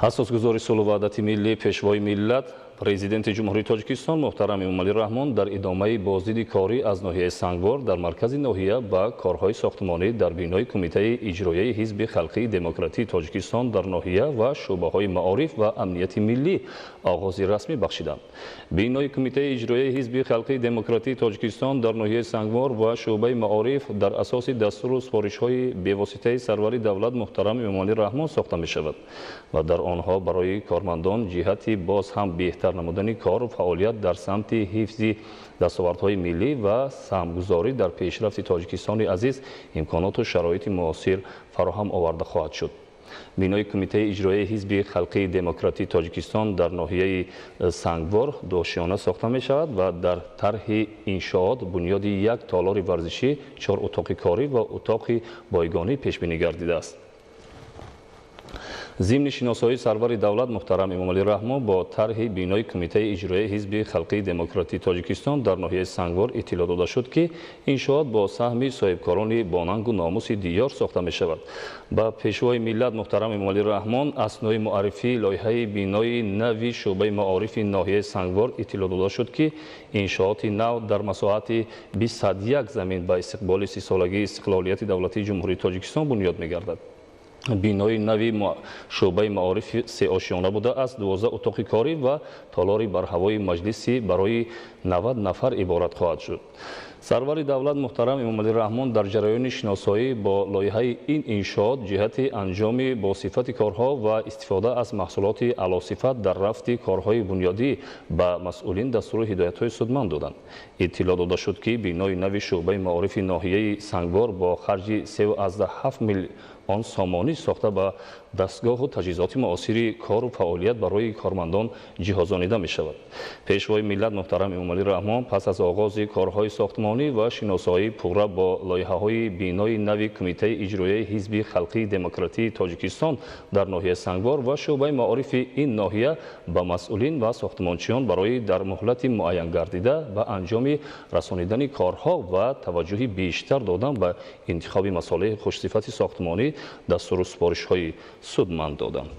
Асосгузори сулҳу ваҳдати миллӣ, Пешвои миллат, Президенти Ҷумҳурии Тоҷикистон муҳтарам Эмомалӣ Раҳмон дар идомаи боздиди корӣ аз ноҳияи Сангвор дар маркази ноҳия ба корҳои сохтмонӣ дар бинои Кумитаи иҷроияи Ҳизби халқии демократии Тоҷикистон дар ноҳия ва шӯъбаҳои маориф ва амнияти миллӣ оғози расмӣ бахшиданд. Бинои Кумитаи иҷроияи Ҳизби халқии демократии Тоҷикистон дар ноҳияи Сангвор ва шӯъбаи маориф дар асоси дастуру супоришҳои бевоситаи сарвари давлат муҳтарам Эмомалӣ Раҳмон сохта мешавад ва дар онҳо барои кормандон ҷиҳати боз ҳам беҳтар намудани кору фаъолият дар самти ҳифзи дастовардҳои миллӣ ва саҳмгузорӣ дар пешрафти Тоҷикистони азиз имконоту шароити муосир фароҳам оварда хоҳад шуд. Бинои Кумитаи иҷроияи Ҳизби халқии демократии Тоҷикистон дар ноҳияи Сангвор дуошиёна сохта мешавад ва дар тарҳи иншоот бунёди як толори варзишӣ, чор утоқи корӣ ва утоқи бойгонӣ пешбинӣ гардидааст. Зимни шиносоии сарвари давлат муҳтарам Эмомалӣ Раҳмон бо тарҳи бинои Кумитаи иҷроияи Ҳизби халқии демократии Тоҷикистон дар ноҳияи Сангвор иттилоъ дода шуд, ки иншоот бо саҳми соҳибкорони бонангу номуси диёр сохта мешавад. Ба Пешвои миллат муҳтарам Эмомалӣ Раҳмон аснои муаррифии лоиҳаи бинои нави шӯъбаи маорифи ноҳияи Сангвор иттилоъ дода шуд, ки иншооти нав дар масоҳати 21 замин ба истиқболи 30-солагии истиқлолияти давлатии Ҷумҳурии Тоҷикистон бунёд мегардад. Бинои нави шӯъбаи маориф сеошёна буда, аз 12 утоқи корӣ ва толори барҳавои маҷлисӣ барои 90 нафар иборат хоҳад шуд. Сарвари давлат муҳтарам Эмомалӣ Раҳмон дар ҷараёни шиносоӣ бо лоиҳаи ин иншоот ҷиҳати анҷоми босифати корҳо ва истифода аз маҳсулоти аълосифат дар рафти корҳои бунёдӣ ба масъулин дастуру ҳидоятҳои судманд доданд. Иттилоъ дода шуд, ки бинои нави шӯъбаи маорифи ноҳияи Сангвор бо харҷи 3,7 миллион сомонӣ сохта, ба дастгоҳу таҷҳизоти муосири кору фаъолият барои кормандон ҷиҳозонида мешавад. Пешвои миллат муҳтарам Эмомалӣ Раҳмон пас аз оғози корҳои сохтмонӣ ва шиносоии пурра бо лоиҳаҳои бинои нави Кумитаи иҷроияи Ҳизби халқии демократии Тоҷикистон дар ноҳияи Сангвор ва шӯъбаи маорифи ин ноҳия ба масъулин ва сохтмончиён барои дар муҳлати муайянгардида ба анҷоми расонидани корҳо ва таваҷҷӯҳи бештар додан ба интихоби масолеҳи хушсифати сохтмонӣ дастуру супоришҳои судманд доданд.